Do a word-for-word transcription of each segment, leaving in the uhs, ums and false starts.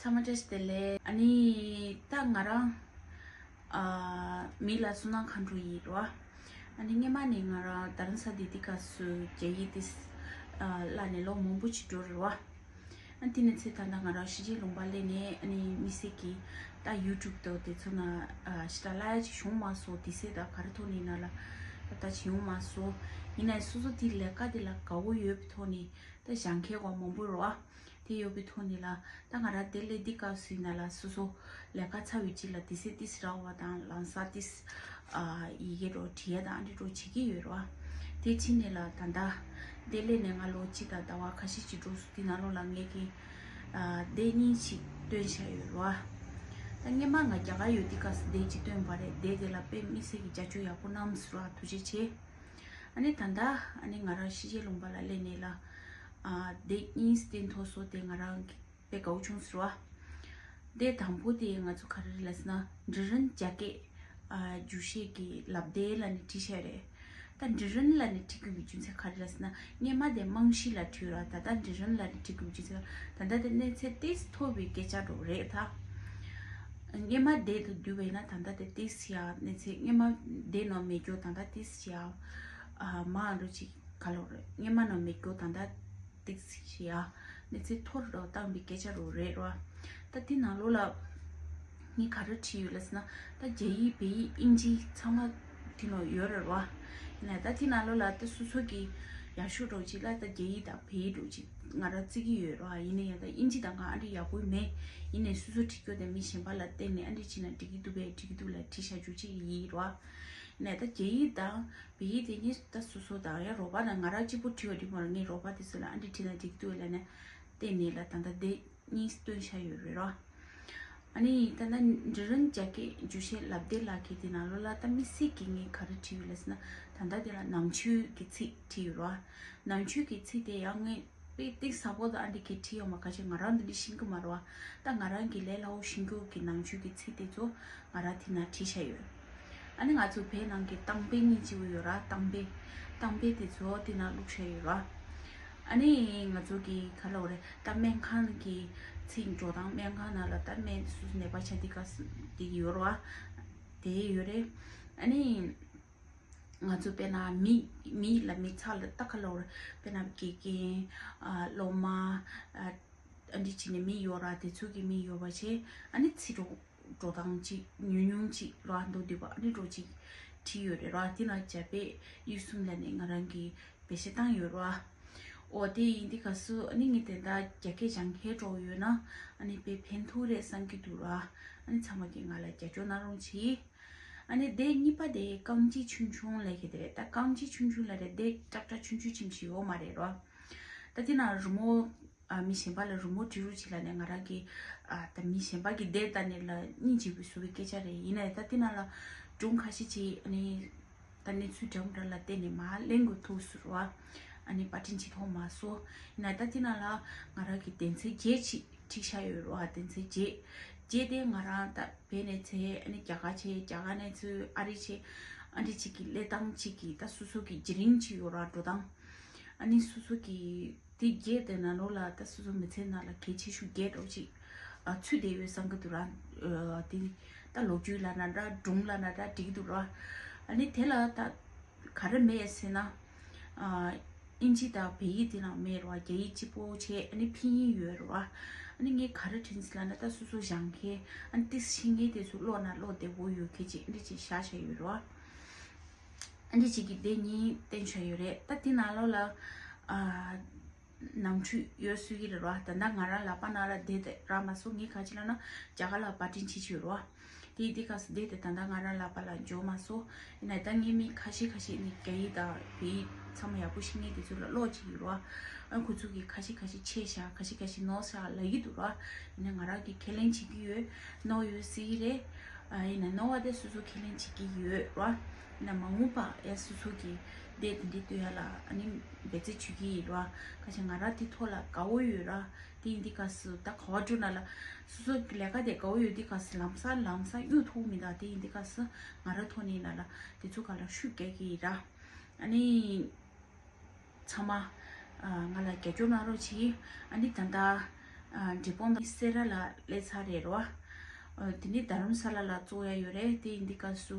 ཚང་མ་བཀྲ་ཤིས་བདེ་ལེགས། ཨ་ནི་ད་ང་རང་ཨ་མི་ལ་བསོད་ནམས་མཁའ་འགྲོ་ཡིན་རོ། ཨ་ནི་སྔས་མ་ནས་ང་རང་རྡ་རམ་ས་དེ་དེ་ག་སུ་རྒྱ་ཡིག་དེ་ཨ་བསླབ་ནས་ལོ་མང་པོ་ཅིག་འགྲོ་རེད་རོ། ཨ་དེ་ནས་ཚེ་ད་ལྟ་ང་རང་གཞིས་བྱེས་ལུང་པ་སླེབས་ནས་ཨ་ནི་མི་སེར་གྱི་ད་ཡུ་ཊུབ་དང་དེ་ཚོ་ན་ཨ་ཞིག་ལ་བསླབ་ཡ་ཅིག་བྱུང་མ་སོང་། དེ་སེ་ད་ག་རེ་ཐོག་ནས་ན་ལ་ད་ད་ཅིག་ཡོང་མ་སོང་། ཡིན་ནའི་སོ་སོ་དེ་ལས་ཀ་དེ་ལ་དགའ་བོ་ཡོད་པའི་ཐོག་ནས་ད་བཞེངས་མཁན་གོ་མང་པོ་རོ། དེ་ཡོད་པའི་ཐོག་ནས་ལ་ད་ང་རང་དེ་ལས་འདི་སྐབས་སུ་ཡིན་ན་ལ་སོ་སོ་ལས་ཀ་ཚར་བའི་རྗེས་ལ་དེ་སེ་ཏིས་རག་པ་དང་ལམ་སང་ཏིས་ཨ་ཡི་གེ་རོ་བྲིས་ཡ་དང་ཨ་འདྲི་རོ་བྱེད་ཀྱི་ཡོད་རོ། དེ་ཕྱིན་ནས་ལ་ད་ལྟ་དེ་ལས་ནས་ང་ལོ་གཅིག་དང་ཟླ་བ་ཁ་ཤས་ཅིག་འགྲོ་སོང་། དེ་ནང་ལོགས་ལ་ངས་ཀྱི་ཨ་དེ་གཉིས་ཅིག་བཏོན་བཞག་ཡོད་རོ། ད་སྔས་མ་ང་རྒྱ་གར་ཡོད་དུས་སྐབས་སུ་དེ་ཅིག་བཏོན་པ་རེད། དེ་དེ་ལ་དཔེ་མི་སྲིད་ཀྱི་རྒྱ་ཆོ་ཡག་པོ་གནང་སོང་རོ། ཐུགས་རྗེ་ཆེ། ཨ་ནི་ད་ལྟ་ཨ་ནི་ང་རང་གཞིས་བྱེས་ལུང་པ་ལ་སླེབས་ནས་ལ་ཨ་དེ་གཉིས་སྟེང་ཐོག་སོ་དེ་ང་རང་གི་དཔེ་དགའ་བོ་བྱུང་ཟེར་བ། དེ་དང་པོ་དེ་ང་ཚོ་ག་རེ་རེད་ལབ་ཟེར་ན་འབྲི་རན་རྒྱ་སྐད་ཨ་རྒྱུགས་བཤད་ཀྱི་ལབ་དེ་ལ་ནི་བྲིས་བཞག་རེད། ད་འབྲི་རན་ལ་ནི་བྲིས་དགོས་པའི་རྒྱུ་མཚན་ག་རེ་ལབ་ཟེར་ན་སྔས་མ་དེ་རྨང་གཞི་ལ་བྲིས་ར། ད་ལྟ་འབྲི་རན་ལ་ནི་བྲིས་དགོས་པའི་རྒྱུ་མཚན་ད་ལྟ་དེ་གནས་ཚད་ཏིས་མཐོ་བའི་སྐད་ཆ་འགྲོ་རེད་ད། སྔས་མ་དེ་དང་བསྡུར་བས་ན་ད་ལྟ་དེ་ཏིས་ཡ་གནས་ཚད་སྔས་མ་དེ་ནང་མེད་རྒྱུ་ད་ལྟ་ཏིས་ཡ་ཨ་མ་འགྲོ་ཅིག་ག་ལོ་རེད། སྔས་མ་ནང་མེད་རྒྱུ་ད་ལྟ་ཏིག་ཙི་ཞིག་ཡ་གནས་ཚད་མཐོ་རུ་བཏང་བའི་སྐད་ཆ་རུ་རེད་རོ། ད་དེ་ནང་ལོགས་ལ་ངས་ག་རེ་བྲིས་ཡོད་ལབ་ཟེར་ན་ད་རྒྱ་ཡིག་བལ་ཡིག་དབྱིན་ཇི་ཚང་མ་དེ་ནང་ཡོད་རེད་རོ། ཡིན་ན་ད་དེ་ནང་ལོགས་ལ་ད་སོ་སོ་གི་ཡག་ཤོས་འདྲ་ཅིག་ལ་ད་རྒྱ་ཡིག་དང་བལ་ཡིག་འདྲ་ཅིག་ང་རང་བརྩི་གི་ཡོད་རོ། ཡིན་ན་ཡང་ད་དབྱིན་ཇི་དང་ང་ཨ་འདྲི་ཡག་པོ་མེད། ཡིན་ནའི་སོ་སོ་བྲིས་རྒྱུ་དེ་མི་གཞན་པ་ལ་བསྟན་ནས་ཨ་འདྲི་བྱས་ན་འགྲིག་གི་འདུག་པས་འགྲིག་གི་འདུག་ལ་བྲིས་བཞག་རྒྱུ་ཅིག་ཡིན་རོ། ཡིན་ན་ད་རྒྱ་ཡིག་དང་བལ་ཡིག་དེ་གཉིས་ད་སོ་སོ་དང་ཡང་རོགས་པ་དང་ང་རང་གཅིག་པུ་བྲིས་པ་འགྲིག་མ་རེད། ངས་རོགས་པ་དེ་ཚོ་ལ་ཨ་འདྲི་བྲིས་ན་འགྲིག་འདུག་ལབ་ནས་བལྟས་ནས་ལ་ད་ལྟ་དེ་གཉིས་བཏོན་བཞག་ཡོད་རེད་རོ། ཨ་ནི་ད་ལྟ་འབྲི་རན་རྒྱ་སྐད་རྒྱུགས་བཤད་ལབ་དེབ་ལག་ཁྱེར་དེ་ནང་ལོགས་ལ་ད་མི་སེར་གྱིས་ངས་ག་རེ་བྲིས་ཡོད་ལབ་ཟེར་ན་ད་ལྟ་དེ་ལ་ནང་ཆོས་ཀྱི་ཚིག་བྲིས་ཡོད་རོ། ནང་ཆོས་ཀྱི་ཚིག་དེ་ཡང་ངས་དཔེ་ཏིག་ཟབ་པོ་དང་ཨ་འདྲི་གི་བྲིས་ཡོད་མ་ཁ་ཤས་ང་རང་འདི་འདྲ་ཤེས་ཀྱི་མ་རེད་བ། ད་ང་རང་གི་ལས་སླ་བོ་ཤེས་རྒྱུ་གི་ནང་ཆོས་ཀྱི་ཚིག་དེ་ཚོ་ང་རང་དེ་ན་བྲིས་བཞག་ཡོད། ཨ་ནི་ང་ཚོ་བོད་ནང་གི་གཏམ་དཔེ་གཉིས་ཅིག་ཡོད་ར། གཏམ་དཔེ་གཏམ་དཔེ་དེ་ཚོ་དེ་ན་བླུགས་བཞག་ཡོད་ར། ཨ་ནི་ང་ཚོ་གི་ག་ལབ་རེད་ད་སྨན་ཁང་གི་ཚིག་འགྲོ་སྟངས་སྨན་ཁང་ནང་ལ་ད་སྨན་སུ་སུ་ནད་པ་ཆགས་དེ་ག་སུ་དེ་ཡོད་ར། དེ་ཡོད་རེད། ཨ་ནི། ང་ཚོ་དཔེར་ན་མི་མི་ལ་མི་ཚ་ལ་ལྟ་ག་ལོར་དཔེར་ན་དགེ་རྒན་ཨ་སློབ་མ་ཨ་ཨ་འདྲི་བྱས་ནས་མི་ཡོད་ར། དེ་ཚོ་གི་མི་ཡོད་པ་བྱས་ཨ་ནི་ཚིག་འགྲོ་འགྲོ་སྟངས་ཅིག་ཉུང་ཉུང་ཅིག་ར་མདོ་སྡུད་པ་ཨ་ནི་འགྲོ་ཅིག་བྲིས་ཡོད་རེད་ར། དེ་ན་རྒྱ་བོད་དབྱིན་གསུམ་ལ་ནས་ང་རང་གི་བེད་སྤྱོད་བཏང་ཡོད་ར། འོ་དེ་ཡིན་དུས་ག་སུ་ཨ་ནི་ངས་དེ་འདྲ་རྒྱ་སྐད་སྦྱང་མཁན་འགྲོ་ཡོད་ན་ཨ་ནི་དཔེ་ཕན་ཐོགས་རེད་བསམ་གྱི་འདུག་ར། ཨ་ནི་ཚང་མ་གིས་ང་ལ་རྒྱབ་སྐྱོར་གནང་རོགས་གྱིས། ཨ་ནི་དེ་གཉིས་པ་དེ་རྐང་རྗེས་ཆུང་ཆུང་ལབ་མཁན་དེ་རེད། ད་རྐང་རྗེས་ཆུང་ཆུང་ལབ་རེད་དེ་ཀྲག་ཀྲག་ཆུང་ཆུང་ཅིག་ཞིག་ཡོད་མ་རེད་རོ། ད་དེ་ན་རི་མོ་ཨ་མི་གཞན་པ་ལ་རི་མོ་འབྲི་རོགས་བྱེད་ལབ་ནས་ང་རང་གི་ཨ་ད་མི་གཞན་པ་གི་དེ་ལྟ་ནས་ལ་སྙིང་རྗེ་པོའི་བཟོ་བའི་སྐད་ཆ་རེད། ཡིན་ནའི་ད་དེ་ན་ལ་སྒྲུང་ཁ་ཤས་ཅིག་ཨ་ནི་ད་གནས་ཚུལ་འདྲ་མི་འདྲ་ལ་བལྟས་ནས་མར་ལེན་དགོས་ཐུག་སོང་རོ། ཨ་ནི་པར་སྐྲུན་བྱེད་ཐུབ་མ་སོང་། ཡིན་ནའི་ད་དེ་ན་ལ་ང་རང་གི་དོན་ཚན་བརྒྱད་ཅིག་བྲིས་བཞག་ཡོད་རོ། ཨ་དོན་ཚན་བརྒྱད། བརྒྱད་དེ་ང་རང་ད་བོད་ནས་ཚེ་ཨ་ནི་རྒྱ་གར་ཆེ་རྒྱ་གར་ནས་ཚུར་ཨ་རི་ཆེ་ཨ་འདྲི་ཅིག་གི་སླེབས་སྟངས་ཅིག་གི་ད་སོ་སོ་གི་བརྒྱུད་རིམ་ཅིག་ཡོད་ར་འགྲོ་སྟངས། ཨ་ནི་སོ་སོ་གི་དེ་བརྒྱད་དེ་ནང་ལོགས་ལ་ད་སོ་སོ་མི་ཚེ་ནང་ལ་གལ་ཆེ་ཤོས་བརྒྱད་འདྲ་ཅིག་ཨ་ཚུད་བསྡད་ཡོད་བསམ་གི་འདུག་ར། ཨ་དེ་ད་ལོ་རྒྱུས་ལབ་ན་འདྲ་སྒྲུང་ལབ་ན་འདྲ་འགྲིག་གི་འདུག་ར། ཨ་ནི་དེ་ལ་ད་ག་རེ་མེད་ཟེར་ན། ཨ་དབྱིན་ཇི་དང་བལ་ཡིག་དེ་ནང་མེད་རོ། རྒྱ་ཡིག་གཅིག་པོ་བྱས་ཨ་ནི་ཕིན་ཡིག་ཡོད་རོ། ཨ་ནི་ངས་ག་རེ་དྲན་སོང་ལབ་ན་ད་སོ་སོ་སྦྱང་མཁན་ཨ་ནི་ཏིས་ཤེས་མཁན་དེ་ཚོ་ཀློག་ན་ཀློག་བདེ་པོ་ཡོད་མཁན་ཅིག་ཨ་འདྲི་ཅིག་བཞག་བཞག་ཡོད་རོ། ཨ་འདྲི་ཅིག་གི་དེ་གཉིས་བསྟན་བཞག་ཡོད་རེད། ད་དེ་ནང་ལོགས་ལ་ཨ་ནང་ཆོས་ཡོད་སྲིད་ཀྱི་རེད་རོ། ད་ལྟ་ང་རང་ལག་པ་ནང་ལ་དེབ་དེ་རག་མ་སོང་། ངས་ག་ཅི་ལབ་ན་རྒྱ་གར་ལ་པར་སྐྲུན་བྱེད་ཀྱི་ཡོད་རོ། དེ་ཡིན་དུས་སྐབས་སུ་དེབ་དེ་ད་ལྟ་ང་རང་ལག་པ་ལ་འབྱོར་མ་སོང་། ཡིན་ནའི་ད་ངའི་མི་ཁ་ཤས་ཁ་ཤས་ནི་རྒྱ་ཡིག་དང་བོད་ཡིག་ཚང་མ་ཡག་པོ་ཤེས་མཁན་དེ་ཚོ་ལ་ཀློག་བྱེད་ཀྱི་ཡོད་རོ། ཨ་ཁོ་ཚོ་གིས་ཁ་ཤས་ཁ་ཤས་ཆད་བཞག་ཁ་ཤས་ཁ་ཤས་ནོར་བཞག་ལབ་ཀྱི་འདུག་རོ། ཡིན་ནའི་ང་རང་གིས་ཁས་ལེན་བྱེད་ཀྱི་ཡོད། ནོར་ཡོད་སྲིད་ཀྱི་རེད། ཨ་ཡིན་ནའི་ནོར་བ་དེ་སོ་སོ་ཁས་ལེན་བྱེད་ཀྱི་ཡོད་རོ། ཡིན་ནའི་མ་འོངས་པ་ཡ་སོ་སོ་གིས་དེབ་དེ་འདྲ་བཏོན་ཡ་ལ་ཨ་ནི་འབད་བརྩོན་བྱེད་ཀྱི་ཡིན་རོ། ཁ་ཤས་ང་རང་དེ་ཐོག་ལ་དགའ་བོ་ཡོད་ར། དེ་ཡིན་དུས་སྐབས་སུ་ད་ག་བ་འགྲོ་ན་ལ་སོ་སོ་གི་ལས་ཀ་དེ་དགའ་བོ་ཡོད་དུས་སྐབས་སུ་ལམ་སང་ལམ་སང་གཡུག་ཐུབ་མི་འདུག་དེ་ཡིན་དུས་སྐབས་སུ་ང་རང་ཐོག་ནས་ན་ལ་དེ་ཚོ་ག་ལ་ཤུགས་རྒྱག་གི་ཡིན་ར། ཨ་ནི་ཚང་མ་ཨ་ང་ལ་རྒྱབ་སྐྱོར་གནང་རོགས་གྱིས། ཨ་ནི་ད་ལྟ་ འབྲས་སྤུངས་དང་སེ་ར་ལ་སླེབས་ཚར་རེད་རོ། དེ་ནས་རྡ་རམ་ས་ལ་ལ་ཚུགས་ཡ་ཡོད་རེད། དེ་ཡིན་དུས་སྐབས་སུ་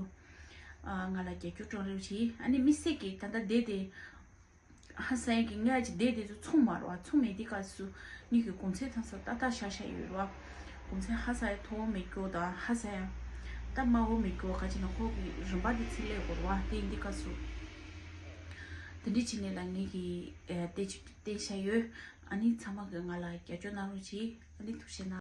ང་ལ་རྒྱབ་སྐྱོར་གནང་རོགས་གྱིས། ཨ་ནི་དམིགས་བསལ་གྱིས་ད་ལྟ་བསྡད་དེ་ཧ་སང་ཡ་གི་ངས་ཅིག་བསྡད་དེ་ཚོ་ཚོང་མ་རོ། ཚོང་མེད་དུས་སྐབས་སུ་ངེད་ཀྱི་གོང་ཚད་ཐང་ས་ཏག་ཏག་བཞག་བཞག་ཡོད་རོ། གོང་ཚད་ཧ་སང་ཡ་མཐོ་བོ་མེད་རྒྱུ་དང་ཧ་སང་ཡ་ད་དམའ་བོ་མེད་རྒྱུ་ག་ཅིག་ན་ཁོ་གི་རིན་པ་དེ་ཚིག་ལས་གོ་རོ། དེ་ཡིན་དུས་སྐབས་སུ་དེ་འདྲ་བྱས་ནས་ལ་ངེད་ཀྱི་ཨེ་བལྟས་ཅིག་བལྟས་བཞག་ཡོད། ཨ་ནི་ཚང་མ་གི་ང་ལ་རྒྱབ་སྐྱོར་གནང་རོགས་གྱིས། ཨ་ནི་ཐུགས་རྗེ་གནང་།